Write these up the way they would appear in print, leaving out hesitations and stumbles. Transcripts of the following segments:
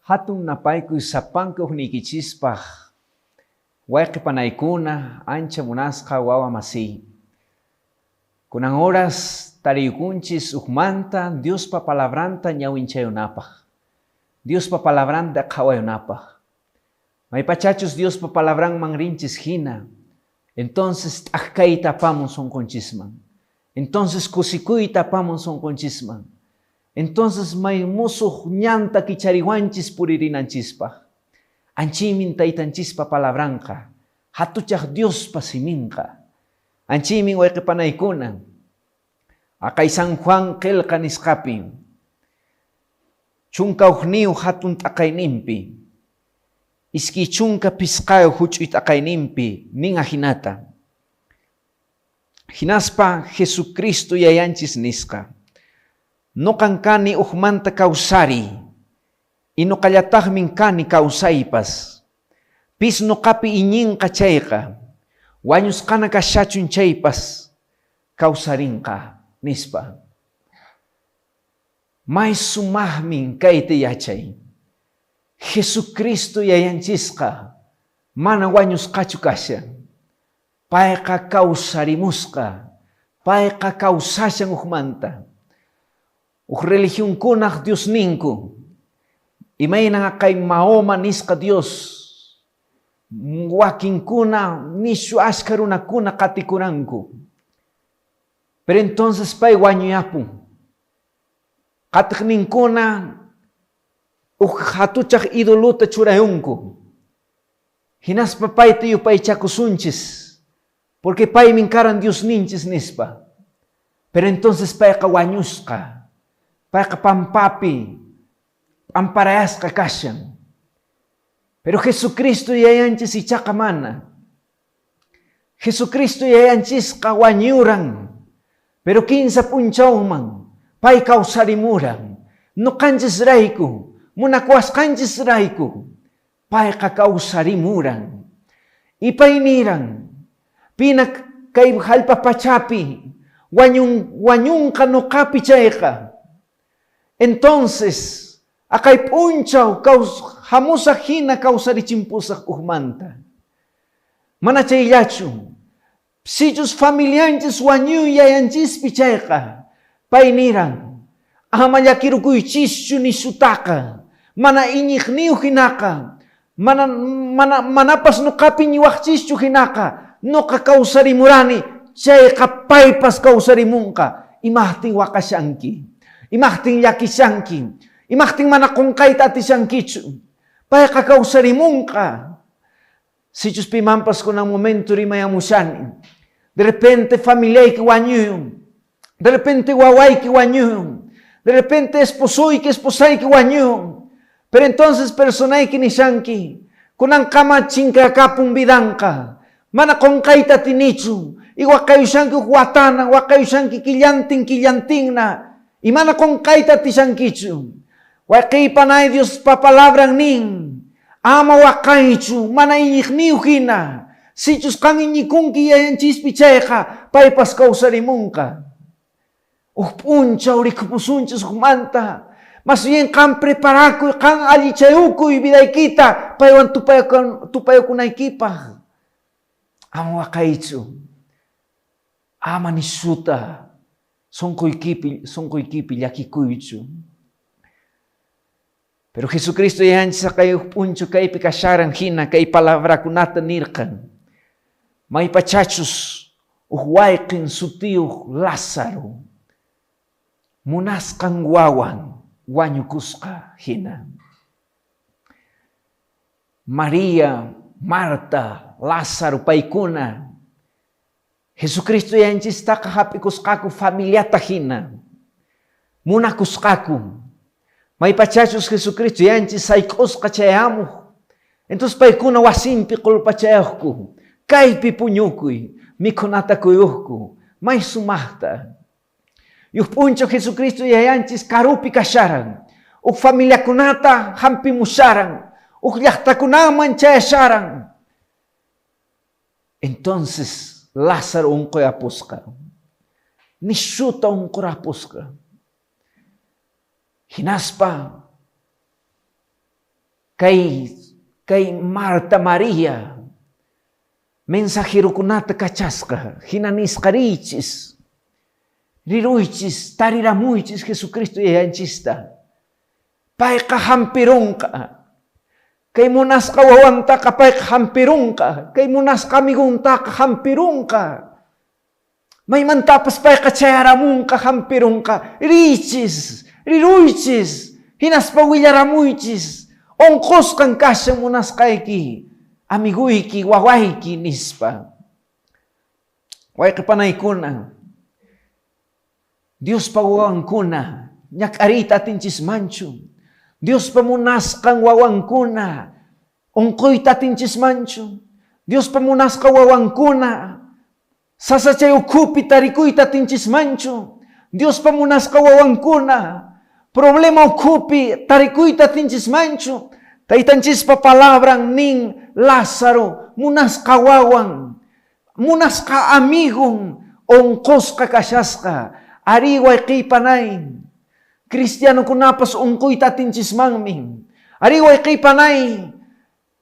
Hatun napaykuy sapanka hukniykichispaq, wayqi panaykuna, ancha munasqa wawa masiy. Kunan horas tariykunchis hukmanta Diospa palabranta ñawinchayunapaq, Diospa palabranta qhawayunapaq. Maypachachus Diospa palabranman rinchis hina, entonces t'akkayta apamun sunqunchisman. Entonces kusikuyta apamun sunqunchisman. Entonces may musuq ñanta kichariwanchis puririnanchispaq. Anchiymin Taytanchispa palabranqa, hatuchaq Diospa siminqa. Anchiymin wayqipanaykuna, aqay San Juan qillqa nisqapi, 11 hatun t'aqayninpi, 25 huch'uy t'aqayninpi nin ajinata, Hinaspa Jesucristo Yayanchis nisqa, Noqan kani ujmanta kawsariy, y noqallataqmin kani kawsaypas. Pis noqapi iñinqa chayqa, wañusqana kashachun chaypas kawsarinqa, nispa. May sumaqmin kayta yachay. Jesucristo Yayanchisqa mana wañusqachu kashan. Payqa kawsarimusqa. Payqa kawsashan hukmanta. Huk religionkunaq diosninku, imaynan aqay Mahoma nisqa dios, wakinkuna nishu askha runakuna qatikuranku. Pero entonces pay wañuyapun. Qatiqninkuna huk hatuchaq idolota churayunku. Hinaspa payta yupaychakusunchis, porque paymin karan Diosninchis nispa. Pero entonces payqa wañusqa, payqa pampapi p'amparayasqa kashan. Pero Jesucristo Yayanchis ichaqa mana. Jesucristo Yayanchisqa wañuran, pero kinsa p'unchawman pay kawsarimuran, noqanchisrayku, munakuwasqanchisrayku, payqa kawsarimuran. Y pay niran, Pina kay hallp'a pachapi wañun, wañunqa noqapi chayqa, entonces aqay p'unchaw hamusaq hina kawsarichimpusaq ujmanta. Mana chayllachu, sichus familianchis wañuy yayanchispi chayqa, pay niran, Ama llakirukuychischu nishutaqa, mana iñiqniyuq hinaqa, mana, mana, manapas noqapi iñiwaqchischu hinaqa, noqa kawsarimurani, chayqa paypas kawsarimunqa. Imaqtin waqashanki? Imaqtin llakishanki? Imaqtin mana qonqayta atishankichu? Payqa kawsarimunqa. Sichus pimanpas kunan momento rimayamushani, de repente familiayki wañuyun, de repente wawayki wañuyun, de repente esposoyki, esposayki wañuyun, pero entonces personayki nishanki, kunankama chinkakapun vidanqa, mana qonqayta atinichu, y waqayushanki huk watana, waqayushanki killantin killantinna, y mana qonqayta atishankichu. Wayqiypanay Diospa palabran nin, Ama waqaychu, mana iñiqniyuq hina. Sichus qan iñikunki Yayanchispi chayqa, paypas kawsarimunqa. Huk p'unchaw rikupusunchis hukmanta. Mas bien qan preparakuy, qan allichayukuy vidaykita paywan tupayukunaykipaq. Ama waqaychu. Ama nishuta sunquykipi, sunquykipi llakikuychu. Pero Jesucristo Yayanchis haqay huk p'unchaw kaypi kasharan hina kay palabrakunata nirqan. Maypachachus huk wayqin sutiyuq Lázaro munasqan wawan wañukusqa hina. María, Marta, Lázaro paykuna Jesucristo Yayanchistaqa hap'ikusqaku familiata hina, munakusqaku. Maypachachus Jesucristo Yayanchis sayk'usqa chayamuq, entonces paykuna wasinpi qolpachayuqku, kaypi puñukuy, mikhunata kuyuqku, may sumaqta. Yuq p'unchaw Jesucristo Yayanchis karupi kasharan, huk familiakunata hampimusharan, huk llaqtakunaman chayasharan. Entonces Lázaro unquyapusqa, nishuta unqurapusqa. Hinaspa Kay kay Marta Maria mensajerokunata kachasqa, hina nisqa riychis, riruychis, tariramuychis Jesucristo yayanchista. Payqa hampirunqa. Kay munasqa wawantaqa payqa hampirunqa. Kay munasqa amigontaqa hampirunqa. Maymantapas payqa chayaramunqa, hampirunqa. Riychis, riruychis, hinaspa willaramuychis. Onqosqan kashan munasqayki, amiguyki, wawayki, nispa. Wayqe panaykuna, Diospa wawankuna, ñak'ariyta atinchismanchu? Diospa munasqan wawankuna, onqoyta atinchismanchu? Diospa munasqa wawankuna, sasachay ukhupi tarikuyta atinchismanchu? Diospa munasqa wawankuna, problema ukhupi tarikuyta atinchismanchu? Taytanchispa palabran nin Lázaro munasqa wawan, munasqa amigon onqosqa kashasqa. Arí, wayqiy panay, cristianokunapas onqoyta atinchismanmi. Arí, wayqiy panay,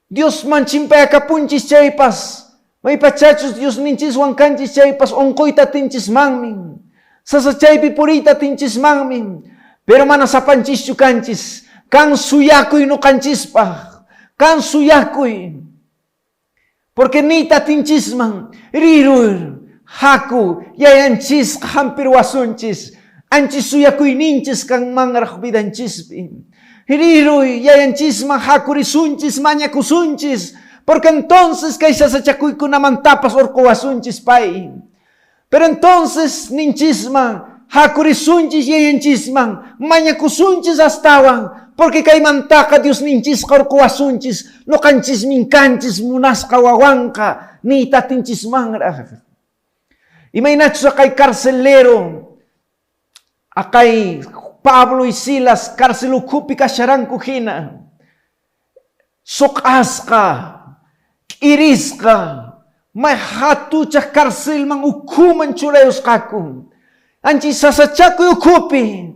Diosman chimpayakapunchis chaypas, maypachachus Diosninchiswan kanchis chaypas onqoyta atinchismanmi. Sasachaypi puriyta atinchismanmi. Pero mana sapanchischu kanchis. Kan suyakuy noqanchispaq. Kan suyakuy. Porque niyta atinchisman, riruy, haku, yayanchisqa hampirwasunchis, anchis suyakuyninchis kanmanraq vidanchispi. Riruy, yayanchisman hakurisunchis, mañakusunchis, porque entonces kay sasachakuykunamantapas urquwasunchis pay. Pero entonces ninchisman, hakurisunchis yayanchisman, mañakusunchis astawan, porque kaymantaqa Diosninchisqa urquwasunchis, noqanchismin kanchis munasqa wawanqa, niyta atinchismanraq. Imaynachus aqay carcelero, aqay Pablo y Silas cárcel ukhupi kasharanku hina, Suq'asqa, k'irisqa, may hatuchaq carcelman ukhuman churayusqaku. Anchi sasachakuy ukhupi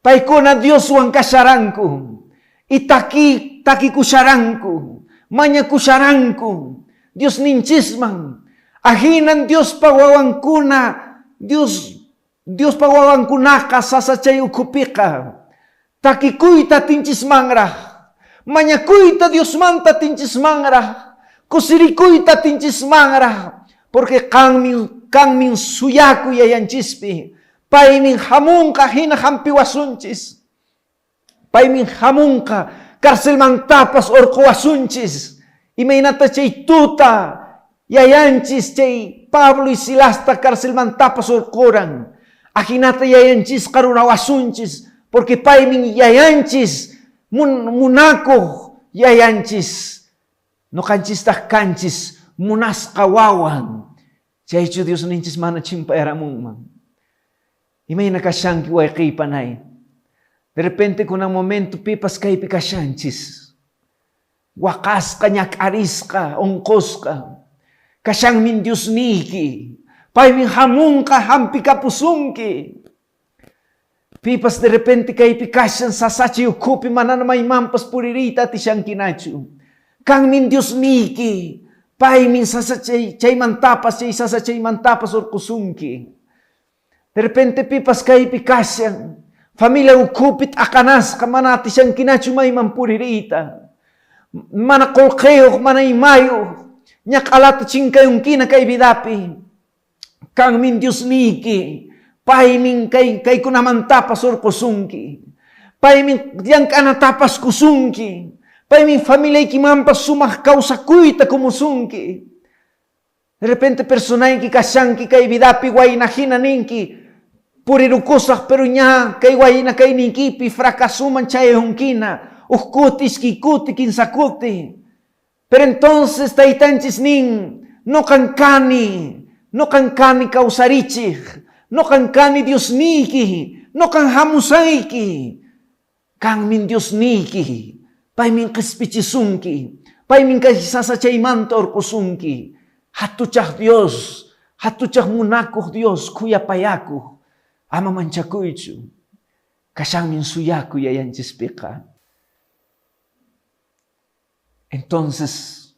paykuna Dioswan kasharanku, y taki takikusharanku, mañakusharanku Diosninchisman. Ahinan Diospa wawankuna, Dios Diospa wawankunaqa sasachay ukhupiqa takikuyta atinchismanraq, mañakuyta Diosmanta atinchismanraq, kusirikuyta atinchismanraq, porque qanmin, kanmin suyakuy yayanchispi, paymin hamunqa hina hampiwasunchis. Paymin hamunqa, carcelmantapas orqowasunchis. Imaynata chay tuta yayanchis chay Pablo y Silasta carcelmantapas orqoran. Ajinata yayanchisqa rurawasunchis, porque paymin yayanchis, munakuq yayanchis. Noqanchistaq kanchis munasqa wawan. Chaychu Diosninchis mana chimpayaramunman. Imayna kashanki wayqiy panay? De repente kunan momento pipas kaypi kashanchis. Waqasqa, ñak'arisqa, onqosqa. Kashanmin Diosniyki. Paymin hamunqa hampikapusunki. Pipas de repente kaypi kashan sasachi ukhupi manana maymanpas puririyta atishankinachu. Kanmin Diosniyki. Paymin sasachay chaymantapas chay sasachaymantapas urqusunki. De repente pipas kaypi kashan, familia ukhupi t'aqanasqa mana atishankinachu mayman puririyta. Mana qolqeyuq, mana imayuq, ñaq'alata chinkayunkina kay vidapi. Kanmin Diosniyki, paymin kay kaykunamantapas urqusunki. Paymin llank'anatapas kusunki. Paymin familiaykimanpas sumaq kawsakuyta kumusunki. De repente personayki kashanki kay vidapi wayna hina ninki, purirukusaq pero ña kay wayna kayniykipi fracasoman chayajunkina, uj kuti, iskay kuti, kinsa kuti. Pero entonces taytanchis nin, noqan kani, noqan kani kawsarichiq, noqan kani Diosniyki, noqan hamusayki. Kanmin Diosniyki, paymin qespichisunki, paymin kay sasachaymanta orqosunki. Hatuchaq Dios, hatuchaq munakuq Dios, khuyapayakuq, ama manchakuychu. Kashanmin suyakuy yayanchispiqa. Entonces,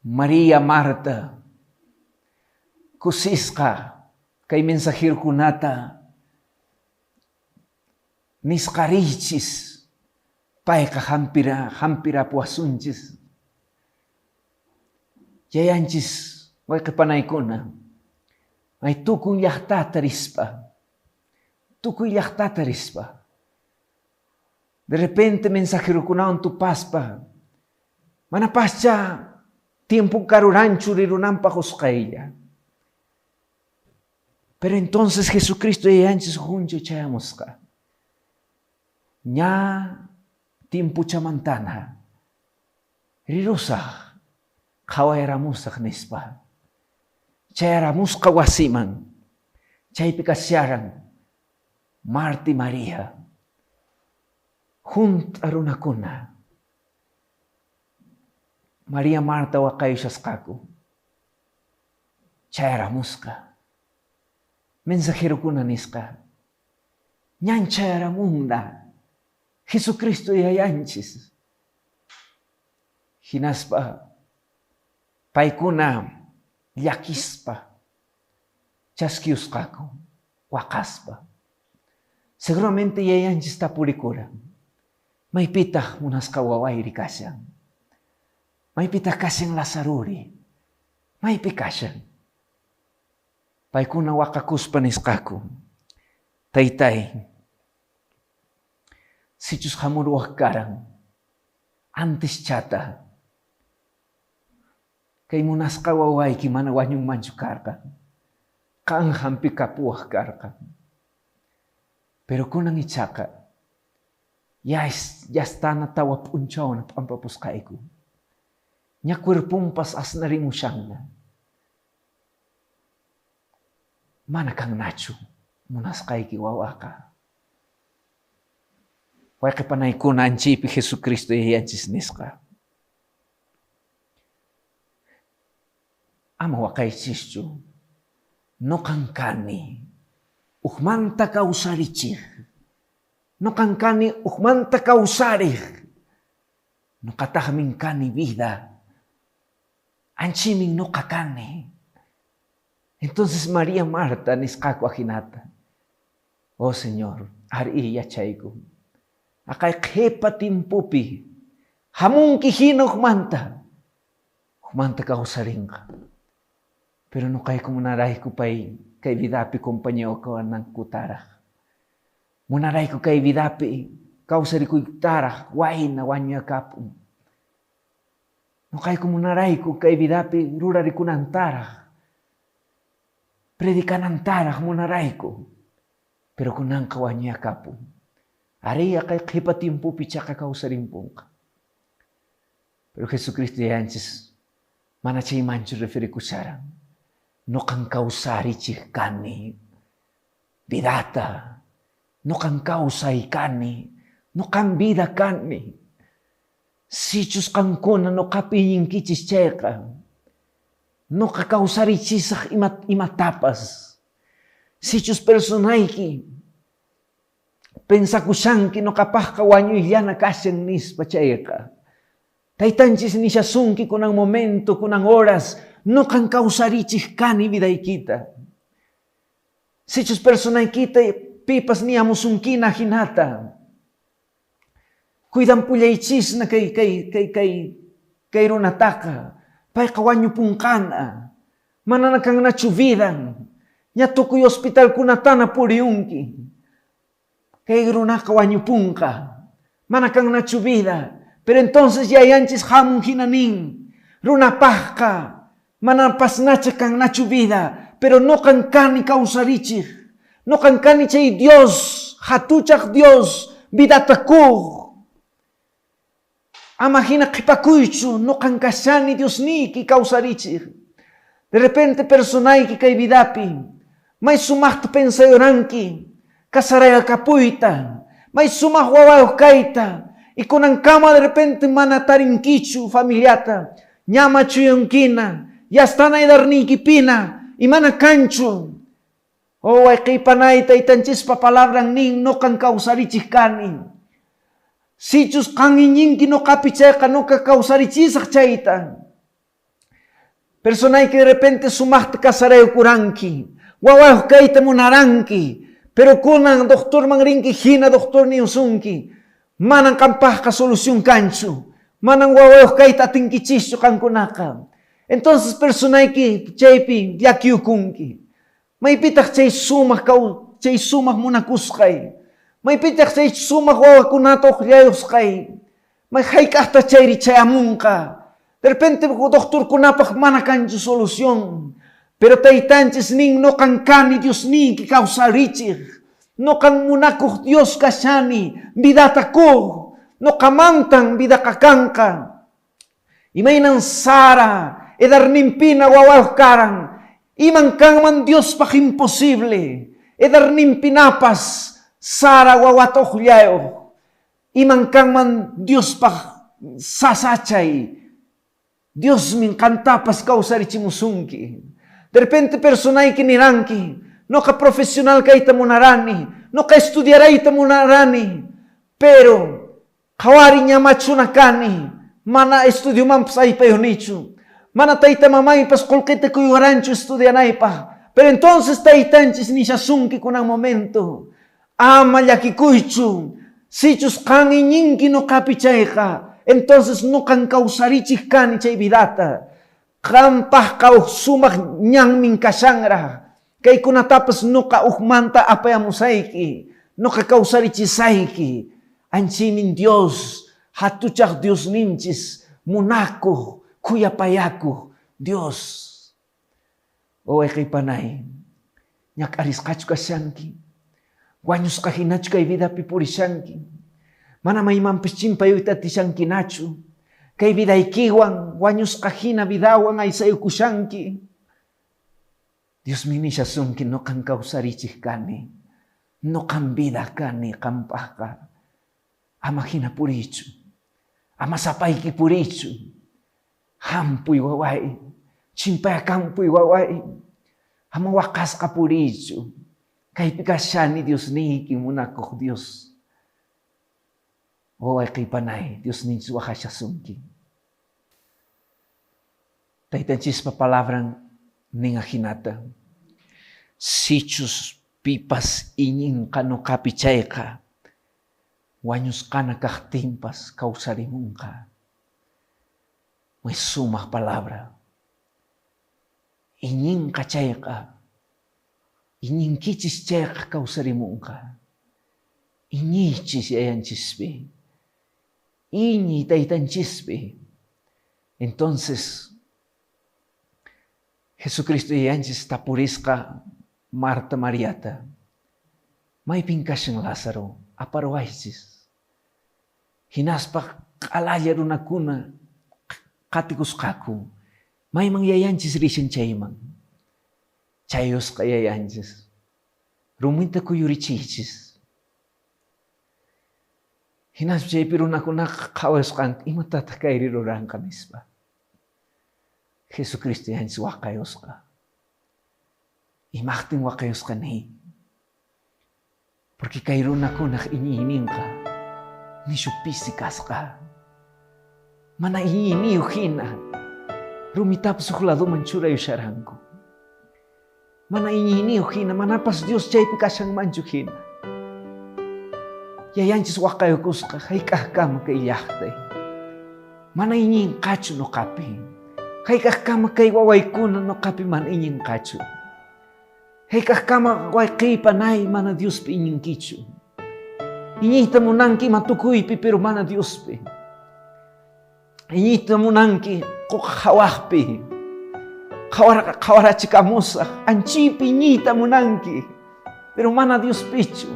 María Marta kusisqa kay mensajerokunata nisqariychis, payqa hampira hampirapuwasunchis. Yayanchis wayqe panaykuna, may tukuy llaqtata rispa, tukuy llaqtata rispa, de repente mensajerokunawan tupaspa, manapascha tiempo karuranchu rirunanpaq usqhaylla. Pero entonces Jesucristo yayanchis hunchu chayamusqa. Ña tiempuchamantana rirusaq, qhawayaramusaq nispa. Chayaramusqa wasiman, chaypi kasharan Marta y María, hunt'a runakuna. María Marta waqayushasqaku. Chayaramusqa. Mensajerokuna nisqa, ñan chayaramunna Jesucristo yayanchis. Hinaspa paykuna llakispa chaskiyusqaku waqaspa. Seguramente yayanchis tapurikuran, maypitaq munasqa wawayri kashan? Maypitaq kashan Lazarori? Maypi kashan? Paykuna waqakuspa nisqaku, Taytay, sichus hamuruwaq karan antes chata, kay munasqa wawayki mana wañunmanchu karqan, qan hampikapuwaq karqan. Pero kunan ichaqa ya yastana tawa p'unchawna p'ampapusqayku. Ña cuerponpas asnarimushanna. Mana kannachu munasqayki wawaqa. Wayqe panaykuna anchaypi Jesucristo yayanchis nisqa. Ama waqaychischu. Noqan kani ukmanta kawsarichiq. Noqan kani ukmanta kawsariq. Noqataqmin kani vida. Anchimin noqa kani. Entonces María Marta nisqaku ajinata. Oh Señor, ari yachayku. Aqay qhipa timpupi hamunki hina ukmanta. Ukmanta kawsarinqa. Pero noqayku munarayku pay kay vidapi compañero kanankutaraq. Munarayku kay vidapi kawsarikuytaraq wayna wañuyakapun. Noqayku munarayku kay vidapi rurarikunantaraq, predicanantaraq munarayku. Pero kunanqa wañuyakapun. Ari kay qhipa tiempopi chaqa kawsarimpunqa. Pero Jesucristo yayanchis mana chaymanchu referikusharan. Noqan kawsarichiq kani vidata. Noqan kawsay kani. Noqan vida kani. Sichus qankuna noqapi iñinkichis chayqa, noqa kawsarichisaq imatapas. Sichus personayki pensakushanki noqapaqqa wañuyllana kashan nispa chayqa, Taytanchis nishasunki kunan momento, kunan horas, noqan kawsarichiq kani vidaykita. Sichus personaykita pipas niyamusunkina hinata, cuidanpullaychisna kay kay kay kay kay runataqa, payqa wañupunqana, manana kannachu vidan, ña tukuy hospitalkunatana puriyunki. Kay runaqa wañupunqa, mana kannachu vida. Pero entonces yayanchis hamun hina nin, runapaqqa manapasnacha kannachu vida, pero noqan kani kawsarichiq, noqan kani chay Dios, hatuchaq Dios, vidata kuq. Ama hina qhipakuychu, noqan kashani Diosniyki kawsarichiq. De repente personayki kay vidapi, may sumaqta pensayuranki, casarayakapuyta, may sumaq wawayuq kayta, y kunankama de repente mana tarinkichu familiata, ña machuyunkina, yastana edarniykipina, y mana kanchu. Oh, wayqiypanay taytanchispa palabran nin, noqan kawsarichiq kani. Sichus qan iñinki noqapi chayqa noqa kawsarichisaq chayta. Personayki de repente sumaqta casaraykuranki, wawayuq kayta munaranki, pero kunan doctorman rinki hina doctor niusunki, manan qampaqqa solución kanchu, manan wawayuq kayta atinkichischu qankunaqa. Entonces personayki chaypi llakiyukunki. Maypitaq chay sumaq chay sumaq munakusqay? Maypitaq chay sumaq wawakunata uqllayusqay? May hayk'aqta chayri chayamunqa? De repente doctorkunapaq mana kanchu solución. Pero taytanchis nin, noqan kani Diosniyki kawsarichiq. Noqan munakuq Dios kashani, vidata kuq. Noqamantan vidaqa kanqa. Imaynan Sara edarninpina wawayuq karan, iman kanman Diospaq imposible, edarninpinapas Sara wawata uqllayuq, iman kanman Diospaq sasachay, Diosmin qantapas kawsarichimusunki. De repente personayki niranki, noqa profesional kayta munarani, noqa estudiarayta munarani, pero Qhawari ñamachuna kani, mana estudiomanpas aypayunichu, mana tayta mamaypas qullqita kuyuwaranchu estudianaypaq. Pero entonces taytanchis nishasunki kunan momento, ama llakikuychu, sichus qan iñinki nuqapi chayqa, entonces nuqan kawsarichiq kani chay vidata. Qampaqqa uj sumaq ñanmin kashanraq. Kaykunatapas nuqa ujmanta apayamusayki, nuqa kawsarichisayki. Anchaymin Dios, hatuchaq Diosninchis, munakuq, khuyapayakuq Dios. Wawayqi panay, ñak'arisqachu kashanki? Wañusqa hinachu kay vidapi purishanki? Mana maymanpis chimpayuyta atishankinachu? Kay vidaykiwan wañusqa hina vidawan aysayukushanki? Diosmi nishasunki, noqan kawsarichiq kani, noqan vida kani qampaqqa. Ama hina puriychu, ama sapayki puriychu. Hampuy waway, chimpayakampuy waway, ama waqasqa puriychu. Kaypi kashani Diosniyki, munakuq Dios. Waway qipanay, Diosninchis waqashasunki. Taytanchispa palabran nin ajinata, Sichus pipas iñinqa noqapi chayqa, wañusqana kaqtinpas kawsarimunqa. May sumaq palabra. Iñinqa chayqa, iñinkichis chayqa kawsarimunqa. Iñiychis Yayanchispi, iñiy Taytanchispi. Entonces, Jesucristo Yayanchis tapurisqa Marta Mariata, maypin kashan Lázaro? Aparuwaychis. Hinaspa q'alalla runakuna qatikusqaku, mayman Yayanchis rishan chayman. Chayusqa Yayanchis, ruminta kuyurichiychis. Hinaspa chaypi runakunaqa qhawasqanku, imatataq kayri ruranqa nispa. Jesucristo Yayanchis waqayusqa. Imaqtin waqayusqa niy? Porque kay runakunaq iñiyninqa nishu pisi kasqa. Mana iñiyniyuq hina rumitapas huk ladoman churayusharanku. Mana iñiyniyuq hina, manapas Dios chaypi kashanmanchu hina. Yayanchis waqayukusqa hayk'aqkama kay llaqtay. Mana iñinqachu noqapi. Hayk'aqkama kay wawaykuna noqapi mana iñinqachu. Hayk'aqkama wayqiypa panay mana Diospi iñinkichu. Iñiyta munanki ima tukuypi, pero mana Diospi. Iñiyta munanki qhawaqpi. Qhawarachikamusaq, anchiypi iñiyta munanki, pero mana Diospichu.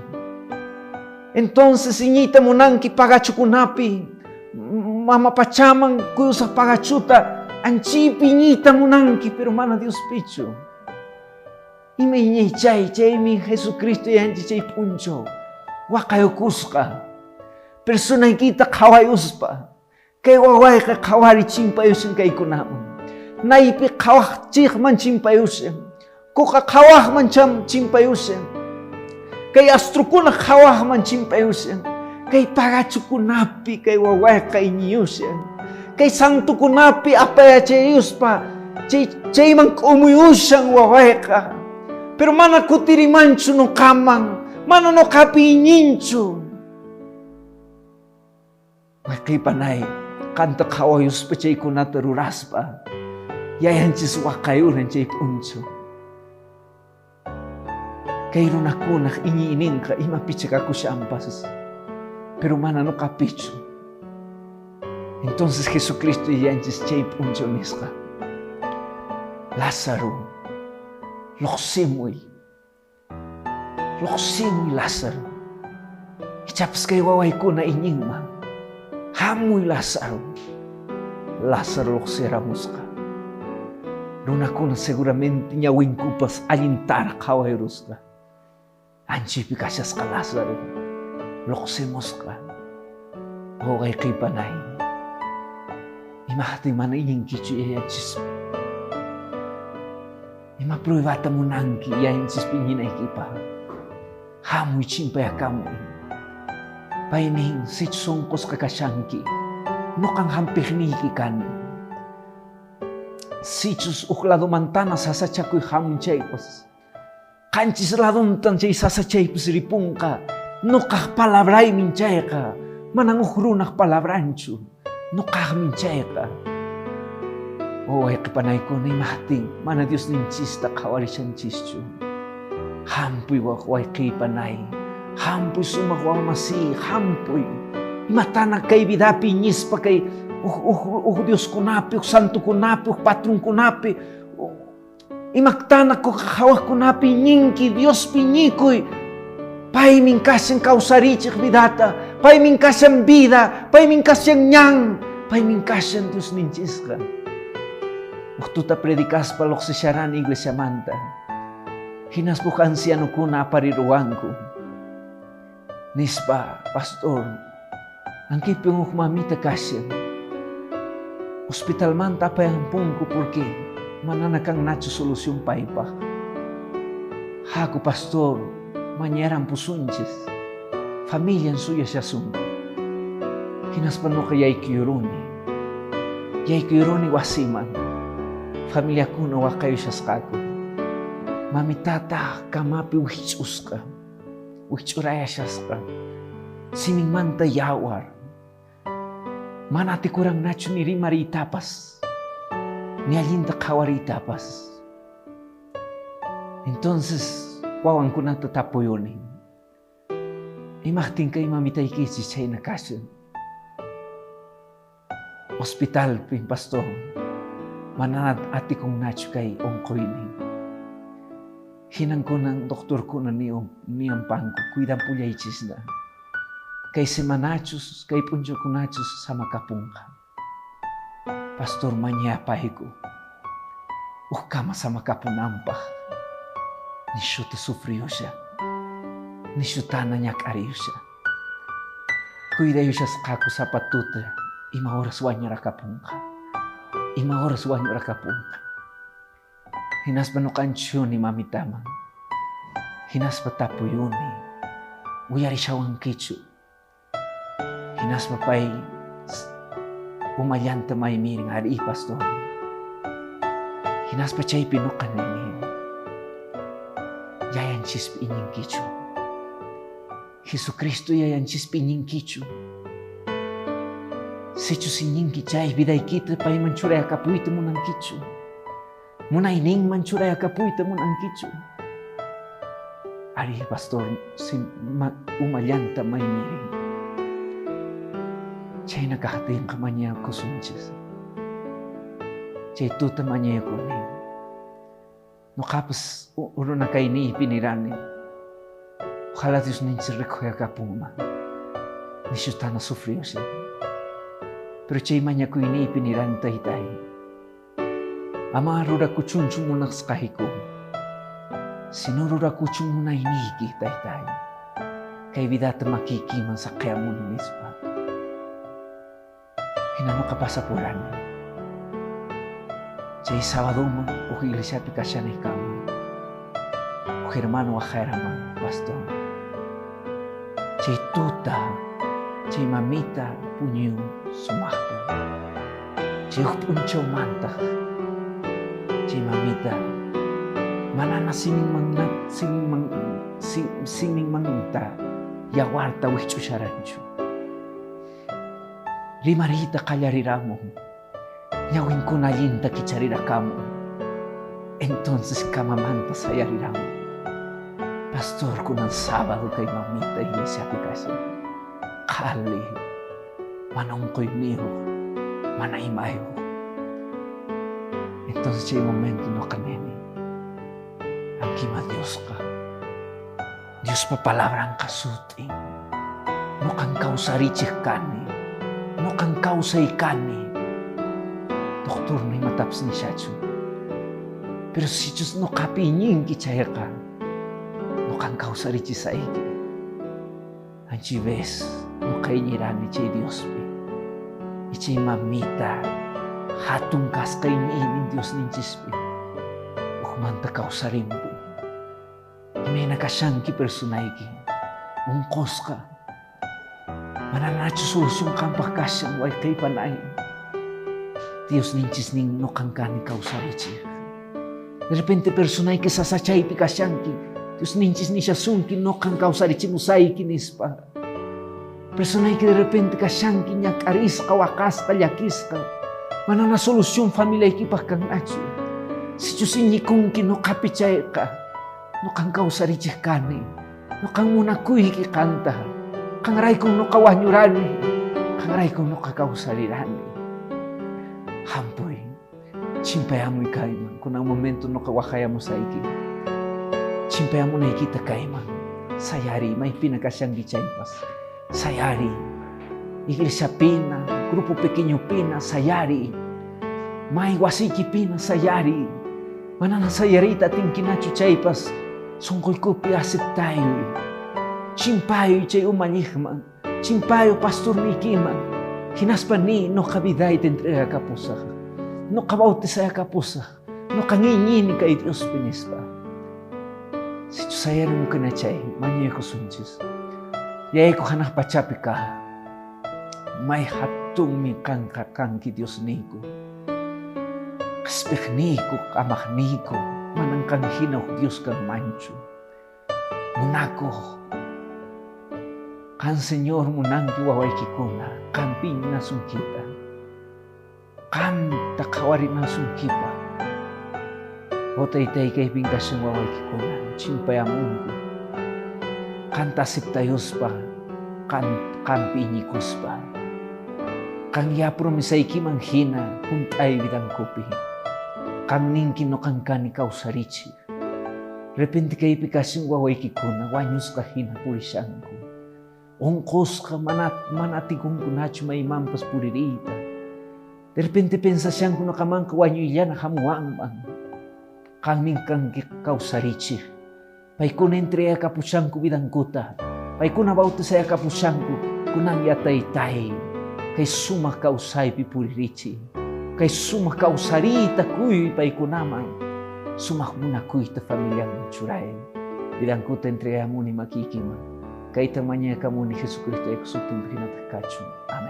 Entonces iñiyta munanki pagachukunapi, mama pachaman kuyusaq pagachuta, anchiypi iñiyta munanki, pero mana Diospichu. Ima iñiy chay, chaymi Jesucristo yanchi chay p'unchaw waqayukusqa. Personaykita qhawayuspa, kay wawayqa qhawari chimpayusin kaykunaman. Naypi qhawaqchiqman chimpayusin, kuqa qhawaqman chimpayusin, kay astrokuna qhawaqman chimpayusin, Kay pagachukunapi kay wawayqa iñiyushan. Kay santukunapi apayachayuspa chay chayman k'umuyushan wawayqa. Pero mana kutirimanchu nuqaman, mana nuqapi iñinchu. Wayqeypanay, qanta qhawayuspa chaykunata ruraspa, yayanchis waqayuran chay p'unchaw. Kay runakunaq iñiyninqa imapicha kakushanpas, pero mana nuqapichu. Entonces Jesucristo yayanchis chay p'unchaw nisqa, Lázaro, lluqsimuy. Lluqsimuy Lázaro. Ichapas kay wawaykuna iñinman. Hamuy Lázaro. Lázaro lluqsiramusqa. Runakuna seguramente ñawinkupas allintaraq qhawayrusqa. Anchaypi kashasqa Lázaro lluqsimusqa. Wawqaykipanay. Imaqtin mana iñinkichu yayanchispi? Ima pruebata munanki yayanchispi iñinaykipaq? Hamuy chimpayakamuy. Pay nin, sichus unqusqa kashanki, nuqan hampiqniyki kani. Sichus huk ladomantana sasachakuy hamun chaypas, qanchis ladontan chay sasachaypis ripunqa. Nuqaq palabraymin chayqa, manan huk runaq palabranchu. Nuqaqmin chayqa. Oh, wayqipanaykuna, imaqtin mana Diosninchista qhawarishanchischu. Hampuy wayqipanay, hampuy sumaq wawamasiy, hampuy. Imatana kay vidapi iñispa kay huk dioskunapi, huk santukunapi, huk patronkunapi, Imaktana qhawaqkunapi iñinki, Diospi iñikuy. Paymin kashan kawsarichiq vidata, paymin kashan vida, paymin kashan ñan, paymin kashan Diosninchisqa. Uj tuta predicaspa luqsisharani iglesiamanta. Hinaspa uj ancianokuna apariruwanku. Nispa, pastor, ankipin uj mamita kashan. Hospitalmanta apayanpunku porque manana kannachu solución paypaq. Haku, pastor, mañarampusunchis. Familian suyashasunku. Hinaspa nuqa yaykuyuruni. Yaykuyuruni wasiman. Familiakuna waqayushasqaku. Mamitata kamapi wikch'usqa. Wikch'urayashasqa. Siminmanta yawar. Mana atikurannachu ni rimariytapas, ni allinta qhawariytapas. Entonces wawankunata tapuyuni. Imaqtin kay mamitaykichis chhayna kashan? Hospitalpi, pastor, mana atikunnachu kay unquynin. Hinan kunan doctorkuna niyan panku, cuidanpullaychisna. Kay semanachus, kay p'unchawkunachus samakapunqa. Pastor, mañapayku ukkama samakapunanpaq. Nishuta sufriyusha, nishutana ñak'ariyusha. Cuidayushasqaku sapa tuta ima horas wañurakapunqa, ima horas wañurakapunqa. Hinaspa nuqanchuni mamitaman, hinaspa tapuyuni, uyarishawankichu. Hinaspa pay umallanta maymirin, arí, pastor. Hinaspa chaypi nuqa nini, yayanchispi iñinkichu. Jesucristo yayanchispi iñinkichu. Sichus iñinki chay vidaykita payman churayakapuyta munankichu. Munayninman churayakapuyta munankichu. Arí, pastor, umallanta maymirin. Chayna kaqtinqa mañakusunchis. Chay tuta mañakuni. Nuqapas runa kayniypi nirani. Ojalá Diosninchis rikhuyakapunman. Nishutana sufriyushan. Pero chay mañakuyniypi nirani, taytay. Ama rurakuchunchu munasqayku, sino rurakuchun munayniyki, taytay. Kay vidata makiykiman saqiyamuni nispa. Hina nuqa pasapurani. Chay sabadoman huk iglesiapi kashanaykama huk hermano waqayraman, pastor. Chay tuta Chay mamita puñuyun sumaqta. Chay huk p'unchawmantaq chay mamita manana siminmanta yawarta wikch'usharanchu. Rimariyta qallariramun, ñawinkuna allinta kicharirakamun. Entonces camamanta sayariramun. Pastor, kunan sábado kay mamita iglesiapi kashan. Qhali, mana unquyniyuq, mana imayuq. Entonces chay momento noqa nini, ankima Diosqa, Diospa palabranqa sut'in. Noqan kawsarichiq kani, noqan kawsay kani. Doctor no imatapas nishachu. Pero sichus noqapi iñinki chayqa, noqan kawsarichisayki. Anchi ves noqa iñirani chay Diospi. Y chay mamita hatun kasqa iñiynin Diosninchispi. Hukmanta kawsarimpun. Imayna kashanki personayki, unqusqa. Mananachu solución qampaq kashan wayqey panay. Diosninchis nin noqan kani kawsarichiq. De repente personayki sasachaypi kashanki. Diosninchis nishasunki noqan kawsarichimusayki nispa. Personayki de repente kashanki ñak'arisqa, waqasqa, llakisqa. Manana solución familiaykipaq kannachu. Sichus iñikunki noqapi chayqa, noqan kawsarichiq kani. Noqan munakuyki qanta. Qanraykun noqa wañurani. Qanraykun noqa kawsarirani. Hampuy, chimpayamuy kayman. Kunan momento noqa waqayamusayki. Chimpayamunaykita kayman. Sayariy, maypina kashanki chaypas. Sayariy. Iglesiapina, grupo pequeñopina, sayariy. May wasiykipina, sayariy. Manana sayariyta atinkinachu chaypas, sunquykupi aceptayuy. Chimpayuy chay umalliqman, chimpayu pastorniykiman. Hinaspa niy, noqa vidayta entregakapusaq. Noqa bautizayakapusaq. Noqa iñini kay Diospi nispa. Sichus sayarimukuna chay, mañaykusunchis. Yayayku hanaq pachapi kaq, may hatunmi qanqa kanki Diosniyku. Qespiqniyku, k'amaqniyku, manan qan hina huk Dios kanmanchu. Munakuq, qan Señor munanki wawaykikuna, qanpi iñinasunkita, qanta qhawarinasunkipaq. O Taytay, kaypin kashan wawaykikuna, chimpayamunku, qanta aceptayuspa, qanpi iñikuspa. Qan ya promesaykiman hina hunt'ay vidankupi. Qan ninki noqan kani kawsarichiq. Repente kaypi kashan wawaykikuna wañusqa hina purishanku. Unqusqa mana atikunkunachu maymanpas puririyta. De repente pensashanku noqamanqa wañuyllana hamuwanman. Qanmin kanki kawsarichiq. Paykuna entregakapushanku vidankuta. Paykuna bautizayakapushanku. Kunan ya taytay, kay sumaq kawsaypi puririchiy. Kay sumaq kawsariyta quy paykunaman. Sumaq munakuyta familianman churay. Vidankuta entregayamuni makiykiman. Kayta mañakamuni Jesucristo sutinpi hinataq kachun. Amén.